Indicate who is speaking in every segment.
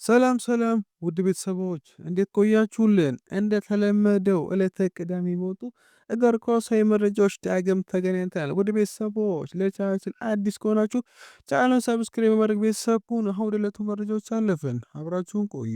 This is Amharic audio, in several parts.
Speaker 1: ሰላም ሰላም ውድ ቤተሰቦች እንዴት ቆያችሁልን? እንደተለመደው ዕለተ ቅዳሜ የሚወጡ እግር ኳሳዊ መረጃዎች ዳግም ተገናኝተናል። ውድ ቤተሰቦች ለቻናላችን አዲስ ከሆናችሁ ቻናሉን subscribe በማድረግ ቤተሰብ ሁኑ። አሁን ወደ ዕለቱ መረጃዎች አለፍን። አብራችሁን ቆዩ።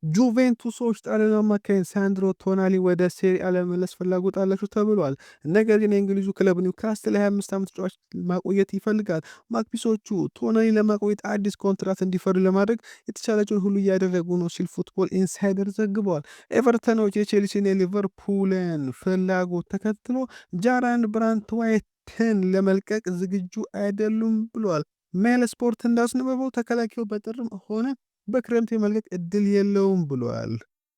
Speaker 1: ጁቬንቱሶች ጣሊያን አማካኝ ሳንድሮ ቶናሊ ወደ ሴሪ አ ለመመለስ ፍላጎት አላቸው ተብሏል። ነገር ግን የእንግሊዙ ክለብ ኒውካስትል የ25 ዓመት ተጫዋች ማቆየት ይፈልጋል። ማግፒሶቹ ቶናሊ ለማቆየት አዲስ ኮንትራት እንዲፈርም ለማድረግ የተቻላቸውን ሁሉ እያደረጉ ነው ሲል ፉትቦል ኢንሳይደር ዘግበዋል። ኤቨርተኖች የቼልሲን የሊቨርፑልን ፍላጎት ተከትሎ ጃራን ብራንትዋይትን ለመልቀቅ ዝግጁ አይደሉም ብሏል። ሜል ስፖርት እንዳስነበበው ተከላካዩ በጥርም ሆነ በክረምት የመልቀቅ እድል የለውም ብሏል።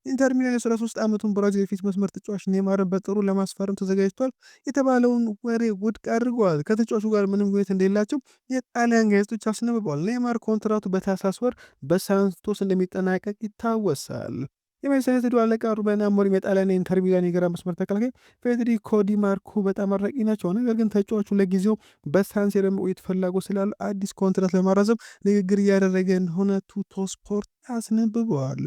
Speaker 1: ኢንተር ሚላን የ33 ዓመቱን ብራዚል የፊት መስመር ተጫዋች ኔይማርን በጥሩ ለማስፈረም ተዘጋጅቷል የተባለውን ወሬ ውድቅ አድርገዋል። ከተጫዋቹ ጋር ምንም ግንኙነት እንደሌላቸው የጣሊያን ጋዜጦች አስነብበዋል። ኔይማር ኮንትራቱ በታህሳስ ወር በሳንቶስ እንደሚጠናቀቅ ይታወሳል። የማንቸስተር ዩናይትዱ አለቃ ሩበን አሞሪም የጣሊያን የኢንተር ሚላን የግራ መስመር ተከላካይ ፌዴሪኮ ዲማርኮ በጣም አድናቂ ናቸው። ነገር ግን ተጫዋቹ ለጊዜው በሳንሲሮ የመቆየት ፍላጎት ስላለው አዲስ ኮንትራት ለማራዘም ንግግር እያደረገ እንደሆነ ቱቶ ስፖርት አስነብበዋል።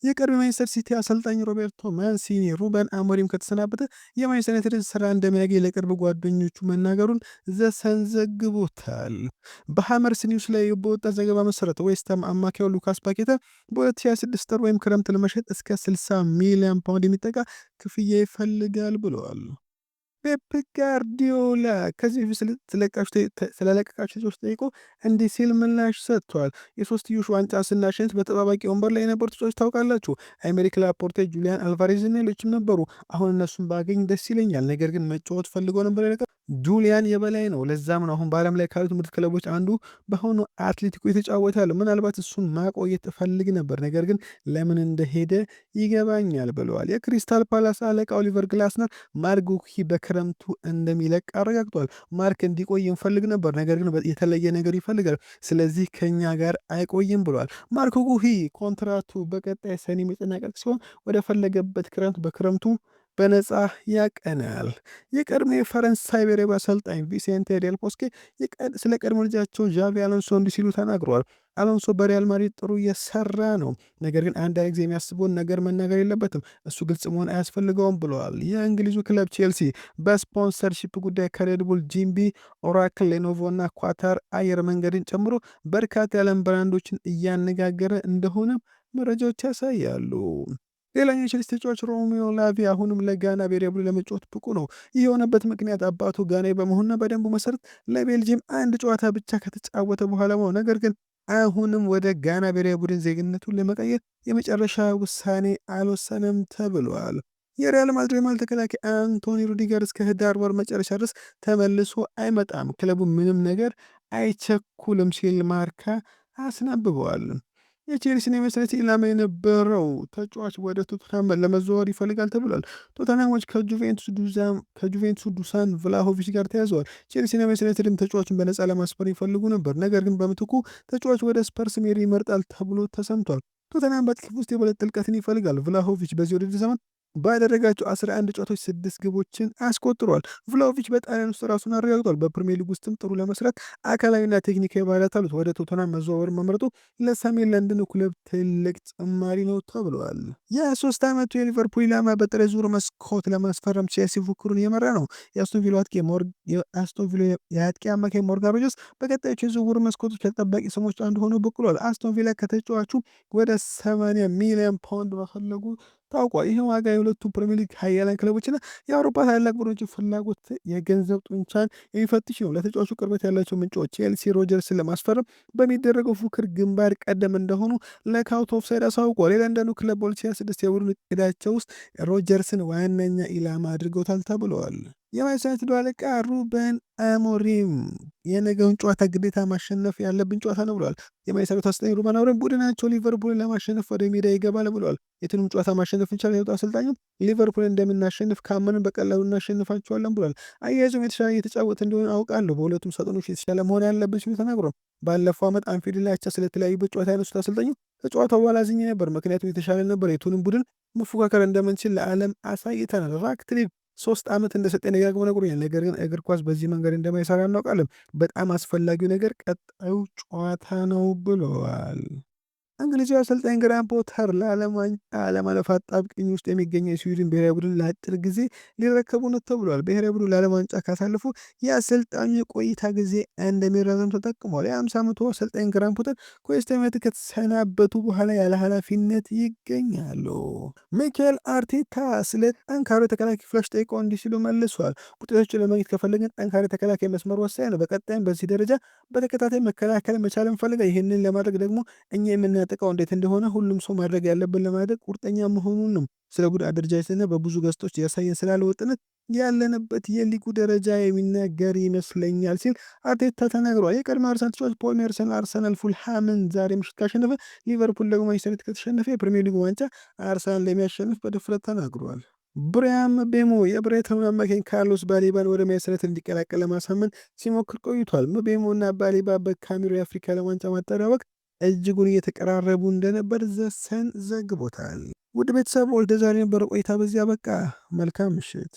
Speaker 1: የቀድሞ የማንቸስተር ሲቲ አሰልጣኝ ሮቤርቶ ማንሲኒ ሩበን አሞሪም ከተሰናበተ የማንቸስተር ዩናይትድን ስራ እንደሚያገኝ ለቅርብ ጓደኞቹ መናገሩን ዘ ሰን ዘግቦታል። በሃመርስ ኒውስ ላይ በወጣ ዘገባ መሰረት ዌስትሃም አማካዩ ሉካስ ፓኬታ በ2026 ጥር ወይም ክረምት ለመሸጥ እስከ 60 ሚሊዮን ፓውንድ የሚጠጋ ክፍያ ይፈልጋል ብለዋል። ፔፕ ጋርዲዮላ ከዚህ በፊት ስለለቀቃቸው ተጫዋቾች ጠይቆ እንዲህ ሲል ምላሽ ሰጥቷል። የሶስትዮሽ ዋንጫ ስናሸንፍ በተጠባባቂ ወንበር ላይ የነበሩ ተጫዋቾች ታውቃላችሁ፣ አይሜሪክ ላፖርቴ፣ ጁሊያን አልቫሬዝ እና ሌሎችም ነበሩ። አሁን እነሱን ባገኝ ደስ ይለኛል፣ ነገር ግን መጫወት ፈልገው ነበር። ጁሊያን የበላይ ነው። ለዛም ነው አሁን በዓለም ላይ ካሉት ምርጥ ክለቦች አንዱ በሆኑ አትሌቲኮ የተጫወተ ያለው። ምናልባት እሱን ማቆየት እፈልግ ነበር፣ ነገር ግን ለምን እንደሄደ ይገባኛል ብለዋል። የክሪስታል ፓላስ አለቃ ኦሊቨር ግላስነር ማርክ ጉሂ በክረምቱ እንደሚለቅ አረጋግጧል። ማርክ እንዲቆይ እንፈልግ ነበር፣ ነገር ግን የተለየ ነገር ይፈልጋል። ስለዚህ ከኛ ጋር አይቆይም ብለዋል። ማርክ ጉሂ ኮንትራቱ በቀጣይ ሰኔ የሚጠናቀቅ ሲሆን ወደ ፈለገበት ክረምት በክረምቱ በነፃ ያቀናል። የቀድሞ የፈረንሳይ ብሔራዊ አሰልጣኝ ቪሴንቴ ዴል ቦስኬ ስለ ቀድሞ ልጃቸው ዣቪ አሎንሶ እንዲህ ሲሉ ተናግረዋል። አሎንሶ በሪያል ማድሪድ ጥሩ እየሰራ ነው፣ ነገር ግን አንዳንድ ጊዜ የሚያስበውን ነገር መናገር የለበትም፣ እሱ ግልጽ መሆን አያስፈልገውም ብለዋል። የእንግሊዙ ክለብ ቼልሲ በ sponsorship ጉዳይ ከሬድቡል፣ ጂምቢ፣ ኦራክል፣ ሌኖቮ እና ኳታር አየር መንገድን ጨምሮ በርካታ የዓለም ብራንዶችን እያነጋገረ እንደሆነ መረጃዎች ያሳያሉ። ሌላኛው የቼልሲ ተጫዋች ሮሚዮ ላቪያ አሁንም ለጋና ብሔራዊ ቡድን ለመጫወት ብቁ ነው። ይህ የሆነበት ምክንያት አባቱ ጋናዊ በመሆኑና በደንቡ መሰረት ለቤልጅየም አንድ ጨዋታ ብቻ ከተጫወተ በኋላ ነው። ነገር ግን አሁንም ወደ ጋና ብሔራዊ ቡድን ዜግነቱን ለመቀየር የመጨረሻ ውሳኔ አልወሰነም ተብሏል። የሪያል ማድሪድ የመሃል ተከላካይ አንቶኒ ሩዲገር እስከ ህዳር ወር መጨረሻ ድረስ ተመልሶ አይመጣም፣ ክለቡ ምንም ነገር አይቸኩልም ሲል ማርካ አስነብበዋል። የቼልሲን የመሰረት ኢላማ የነበረው ተጫዋች ወደ ቶተንሃም ለመዘዋወር ይፈልጋል ተብሏል። ቶተንሃሞች ከጁቬንቱስ ዱሳን ቭላሆቪች ጋር ተያዘዋል። ቼልሲና ማንቸስተር ተጫዋቹን በነፃ ለማስፈር ይፈልጉ ነበር፣ ነገር ግን በምትኩ ተጫዋች ወደ ስፐርስ መሄድ ይመርጣል ተብሎ ተሰምቷል። ቶተንሃም በክፍል ውስጥ የበለጠ ጥልቀትን ይፈልጋል። ቭላሆቪች በዚህ ውድድር ዘመን ባደረጋቸው 11 ጨዋታዎች ስድስት ግቦችን አስቆጥሯል። ቭላሆቪች በጣሊያን ውስጥ ራሱን አረጋግጧል። በፕሪሚየር ሊግ ውስጥም ጥሩ ለመስራት አካላዊና ቴክኒካዊ ባህሪያት አሉት። ወደ ቶተንሃም መዘዋወር መምረጡ ለሰሜን ለንደኑ ክለብ ትልቅ ጭማሪ ነው ተብሏል። የ3 ዓመቱ የሊቨርፑል ኢላማ በጥር የዝውውር መስኮት ለማስፈረም ቼልሲ ፉክክሩን እየመራ ነው። የአስቶን ቪላ የአጥቂ አማካኝ ሞርጋን ሮጀርስ በቀጣዮቹ የዝውውር መስኮቶች ከተጠባቂ ስሞች አንዱ ሆኖ ብቅ ብሏል። አስቶን ቪላ ከተጫዋቹ ወደ 80 ሚሊዮን ፓውንድ መፈለጉ ታውቋል። ይህ ዋጋ የሁለቱ ፕሪሚየር ሊግ ኃያላን ክለቦችና የአውሮፓ ታላላቅ ቡድኖች ፍላጎት የገንዘብ ጡንቻን የሚፈትሽ ነው። ለተጫዋቹ ቅርበት ያላቸው ምንጮች ቼልሲ ሮጀርስን ለማስፈረም በሚደረገው ፉክክር ግንባር ቀደም እንደሆኑ ለካውት ኦፍሳይድ አሳውቋል። የለንደኑ ክለብ በ2026 የቡድን እቅዳቸው ውስጥ ሮጀርስን ዋነኛ ኢላማ አድርገውታል ተብለዋል። የማንቸስተር ዩናይትድ አለቃ ሩበን አሞሪም የነገውን ጨዋታ ግዴታ ማሸነፍ ያለብን ጨዋታ ነው ብለዋል። የማንቸስተር ዩናይትድ አሰልጣኝ ሩበን አሞሪም ቡድናቸው ሊቨርፑልን ለማሸነፍ ወደ ሜዳ ይገባል ብለዋል። የቱንም ጨዋታ ማሸነፍ እንችላለን ያሉት አሰልጣኙ ሊቨርፑልን እንደምናሸንፍ ካመንን በቀላሉ እናሸንፋቸዋለን ብለዋል። አያይዞም የተሻለ እየተጫወተ እንደሆነ አውቃለሁ፣ በሁለቱም ሳጥኖች የተሻለ መሆን ያለብን ሲሉ ተናግሯል። ባለፈው ዓመት አንፊልድ ላይ አቻ ስለተለያዩበት ጨዋታ ያነሱት አሰልጣኙ ከጨዋታው በኋላ አዝኜ ነበር፣ ምክንያቱም የተሻለ ነበር። የቱንም ቡድን መፎካከር እንደምንችል ለዓለም አሳይተናል። ራትክሊፍ 3 ዓመት እንደሰጠኝ ደጋግሞ ነግሮኛል። ነገር ግን እግር ኳስ በዚህ መንገድ እንደማይሰራ እናውቃለን። በጣም አስፈላጊው ነገር ቀጣዩ ጨዋታ ነው ብለዋል። እንግዲህ እንግሊዛዊ አሰልጣኝ ግራሃም ፖተር ለዓለም ዋንጫ ለማለፍ አጣብቂኝ ውስጥ የሚገኘው የስዊድን ብሔራዊ ቡድን ለአጭር ጊዜ ሊረከቡ ነው ተብሏል። ብሔራዊ ቡድኑ ለዓለም ዋንጫ ካሳለፉ የአሰልጣኙ የቆይታ ጊዜ እንደሚራዘም ተጠቅሟል። የ50 ዓመቱ አሰልጣኝ ግራሃም ፖተር ከዌስትሃም ዩናይትድ ከተሰናበቱ በኋላ ያለ ኃላፊነት ይገኛሉ። ሚኬል አርቴታ ስለ ጠንካራ የተከላካይ ክፍላች ጠይቀው እንዲህ ሲሉ መልሷል። ውጤቶችን ለማግኘት ከፈለግን ጠንካራ የተከላካይ መስመር ወሳኝ ነው። በቀጣይም በዚህ ደረጃ በተከታታይ መከላከል መቻል እንፈልጋለን። ይህንን ለማድረግ ደግሞ እኛ የምናጠቃው እንዴት እንደሆነ ሁሉም ሰው ማድረግ ያለብን ለማድረግ ቁርጠኛ መሆኑን ነው። ስለ ቡድን አደረጃጀትና በብዙ ገጾች ያሳየን ስላለ ወጥነት ያለንበት የሊጉ ደረጃ የሚናገር ይመስለኛል ሲል አርቴታ ተናግሯል። የቀድሞ አርሰናል ተጫዋች ፖል ሜርሰን አርሰናል ፉልሃምን ዛሬ ምሽት ካሸነፈ፣ ሊቨርፑል ደግሞ ማንቸስተር ዩናይትድ ከተሸነፈ የፕሪሚየር ሊጉ ዋንጫ አርሰናል እንደሚያሸንፍ በድፍረት ተናግሯል። ብሪያን ምቤሞ የብራይተኑን አማካኝ ካርሎስ ባሌባን ወደ ማንቸስተር ዩናይትድ እንዲቀላቀል ለማሳመን ሲሞክር ቆይቷል። ምቤሞ እና ባሌባ በካሜሩን የአፍሪካ ዓለም ዋንጫ ማጣሪያ ወቅት እጅጉን እየተቀራረቡ እንደነበር ዘ ሰን ዘግቦታል። ውድ ቤተሰብ ወልደ ዛሬ የነበረው ቆይታ በዚያ በቃ። መልካም ምሽት።